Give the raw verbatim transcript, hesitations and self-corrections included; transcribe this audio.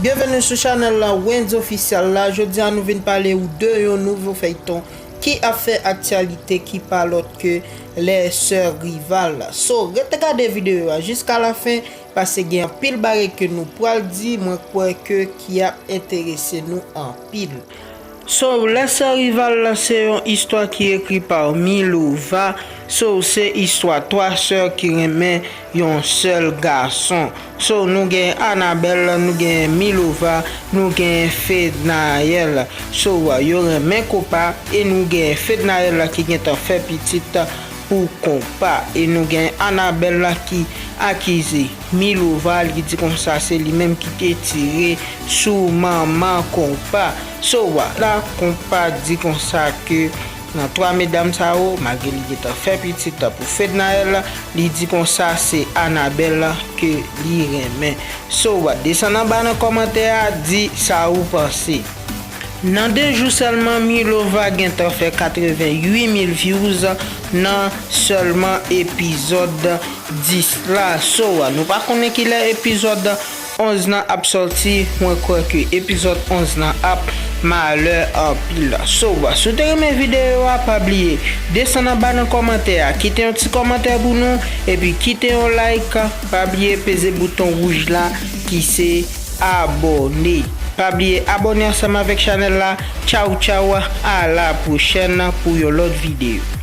Byenveni sou chanèl la Wendyy Official la. Jodi a nou vin pale ou de yon nouvo fèyton ki ap fè aktyalite, ki pa lòt ke Les Sœurs Rivales. So, rete gade videyo a jiska lafen, paske gen anpil bagay ke nou pral di, mwen kwè ke ki ap enterese nou anpil. So, Les Sœurs Rivales la se yon istwa ki ekri pa Milova. So, se istwa twa sè ki renmen yon sèl gason. So, nou gen Annabelle, nou gen Milova, nou gen Fednaelle. So, yo renmen konpa, e nou gen Fednaelle ki gentan fè pitit pou konpa. E nou gen Annabelle ki akize Milova, li di konsa se li menm ki te tire sou manman konpa. So, la konpa di konsa ke nan twa medam sa yo, malgre li gentan fè pitit pou Fednaelle, li di konsa se Annabelle ke li renmen. So, desann anba nan kòmantè a, di sa ou panse. Nan de jou sèlman, Milova gentan fè katreven uit mil views nan sèlman epizòd dis la. So, nou pa konnen kilè epizòd onz nan ap sòti, mwen kwè ke epizòd onz nan ap malè anpil. So, si w te renmen videyo a, pa bliye desann anba nan kòmantè a, kite yon ti kòmantè pou nou, epi kite yon like, pa bliye peze bouton wouj la ki se abòne. Pa bliye abòne ansanm avèk chanèl la. Tchaw, tchaw, a la pwochèn pou yon lòt videyo.